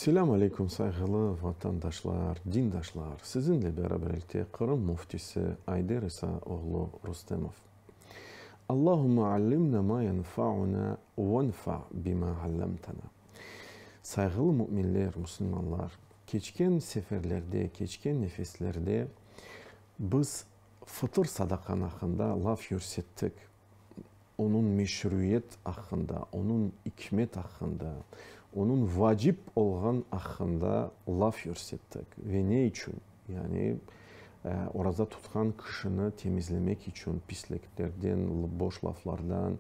Selâm aleyküm, sayğılı vatandaşlar, dindaşlar! Sizinle beraberlikte Qırım Müftisi Ayder İsa oğlu Rustemov. Allahümme allimna ma yenfa'una venfa bima allamtana. Sayğılı müminler, musulmanlar, keçken seferlerde, keçken nefeslerde biz fıtır sadaqanı aqqında laf yürsettik. Onıñ meşruiyet aqqında, onıñ ikmet aqqında, onıñ vacip olğan aqqında laf yürsettik. Ve ne içün? Yani, oraza tutqan kişini temizlemek içün pisliklerden, boş laflardan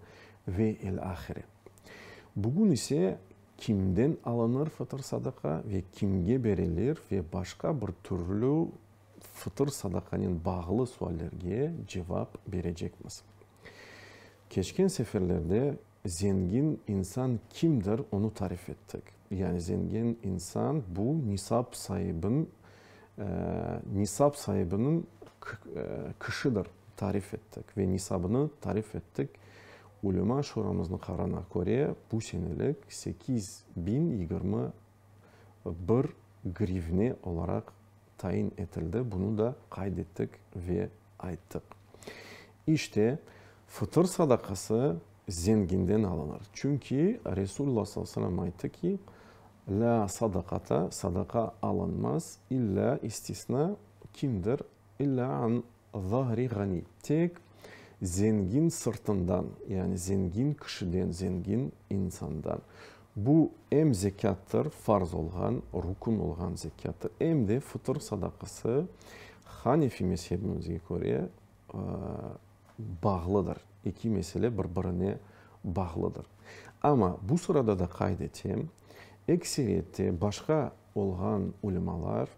ve el-ahire. Bugün ise kimden alınır fıtır sadaqa ve kimge berilir ve başqa bir türlü fıtır sadaqanen bağlı suallerge cevap berecekmiz. Keçken seferlerde zengin insan kimdir, onı tarif ettik. Yani zengin insan bu nisap saibin, nisap saibiniñ kişidir, tarif ettik ve nisabını tarif ettik. Ulema Şuramıznıñ qararına köre, bu senelik 8021 grivne olaraq tayin etildi, bunı da qayd ettik ve ayttıq. İşte, fıtır sadaqası zenginden alınır. Çünki Resulullah sallallahu aleyhi ve sellem ayttı ki, Lâ sadaqata, sadaqa alınmaz, illâ, istisna, kimdir, illâ an zahri ğani, tek zengin sırtından, yani zengin kişiden, zengin insandan. Bu em zekâttır, farz olğan, rukun olğan zekâttır, em de fıtır sadaqası Hanefi mezhebimizge köre bağlıdır. Eki mesele bir-birine bağlıdır. Amma bu sırada da qayd etem, ekseriyette başqa olğan ulemalar,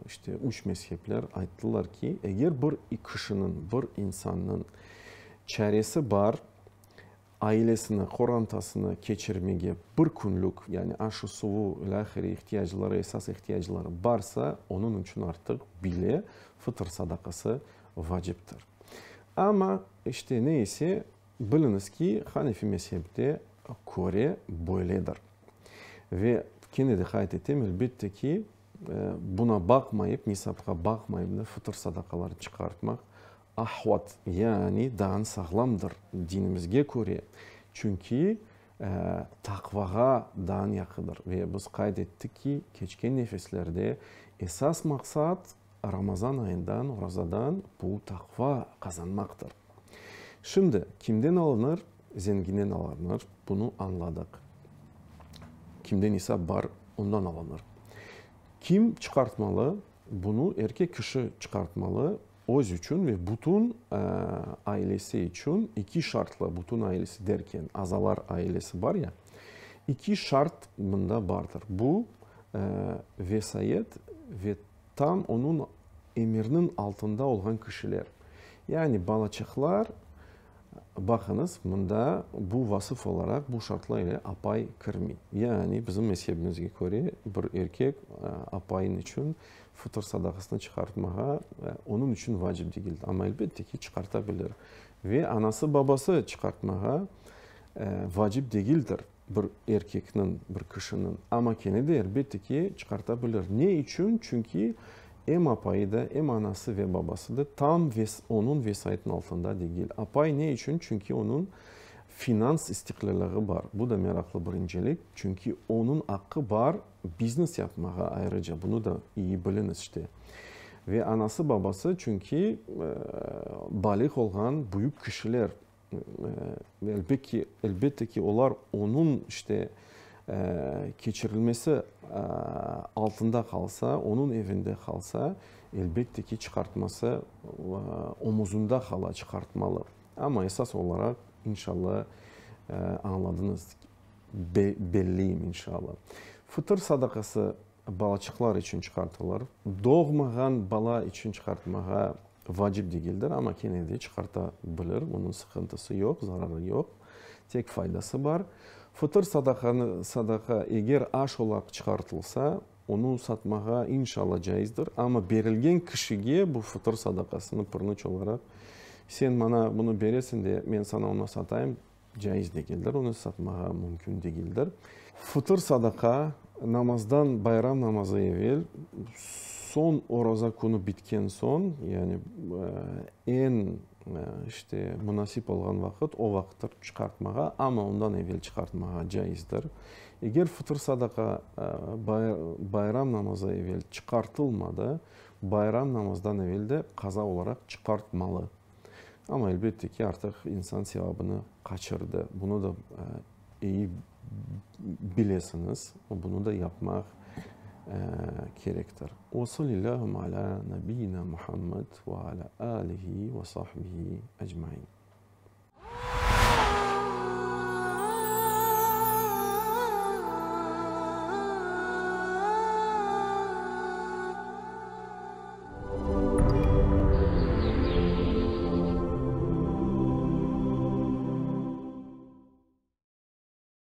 işte üç mezhepler ayttılar ki, eger bir kişiniñ, bir insannıñ çaresi bar, ailesini, qorantasını keçirmege bir künlük, yani aşı-suvu, ilâhre ihtiyacları, esas ihtiyacları barsa, onıñ içün artıq bile fıtır sadaqası vaciptir. Amma, işte, ne ise, biliñiz ki, Hanefi mezhepte köre böyledir. Ve kene de qayd etem, elbette ki, buna baqmayıp, nisapqa baqmayıp da fıtır sadaqaları çıqartmaq ahvat, yani daan sağlamdır dinimizge köre, çünki taqvağa daan yaqıdır. Ve biz qayd ettik ki, keçken nefeslerde esas maqsat Ramazan ayından, orazadan bu taqva qazanmaqtır. Şimdi kimden alınır? Zenginden alınır, bunı añladıq. Kimde nisap bar, ondan alınır. Kim çıqartmalı? Bunı erkek kişi çıqartmalı, öz içün ve bütün ailesi içün, eki şartla, bütün ailesi derken, azalar ailesi bar ya, eki şart mında bardır. Bu, vesayet ve tam onıñ emirniñ altında olğan kişiler. Yani balaçıqlar, baqıñız, mında bu vasıf olaraq, bu şartlar ile apay kirmey. Yani bizim mezhebimizge köre, bir erkek apayın içün fıtır sadaqasını çıqartmağa onıñ içün vacip degil. Amma elbette ki, çıqarta bilir. Ve anası-babası çıqartmağa vacip degildir bir erkekniñ, bir kişiniñ. Amma kene de, elbette ki, çıqarta bilir. Ne içün? Çünki em apayı da, em anası ve babası da tam onıñ vesayetiniñ altında degil. Apay ne içün? Çünki onıñ finans istiqlâlığı bar. Bu da meraqlı bir incelik. Çünki onıñ aqqı bar biznes yapmağa ayrıca, bunı da iyi biliñiz işte. Ve anası-babası, çünki baliğ olğan büyük kişiler, elbette ki, olar onıñ işte keçirilmesi altında qalsa, onıñ evinde qalsa, elbette ki, çıqartması omuzında qala, çıqartmalı. Amma esas olaraq, inşallah, añladıñız, belleyim, inşallah. Fıtır sadaqası balaçıqlar içün çıqartılır. Doğmağan bala içün çıqartmağa vacip degildir, amma kene de çıqarta bilir, bunıñ sıqıntısı yoq, zararı yoq, tek faydası bar. Fıtır sadaqanı, sadaqa eger aş olaraq çıqartılsa, onı satmağa inşallah caizdir, amma berilgen kişige bu fıtır sadaqasını pırnıç olaraq, sen maña bunı beresiñ de, men saña onı satayım, Caiz degildir, onı satmağa mümkün degildir. Fıtır sadaqa, namazdan, bayram namazı evel, soñ oraza künü bitken soñ, yani eñ, işte, munasip olğan vaqıt, o vaqıttır çıqartmağa, amma ondan evel çıqartmağa caizdir. Eger fıtır sadaqa bayram namazı evel çıqartılmadı, bayram namazdan evel de qaza olaraq çıqartmalı. Amma, elbette ki, artıq insan sevabını qaçırdı. Bunı da eyi bilesiñiz, bunı da yapmaq kerektir. Ve salillâhum alâ nabiyyina Muhammed ve alâ âlihi ve sahbihi ecmaîn.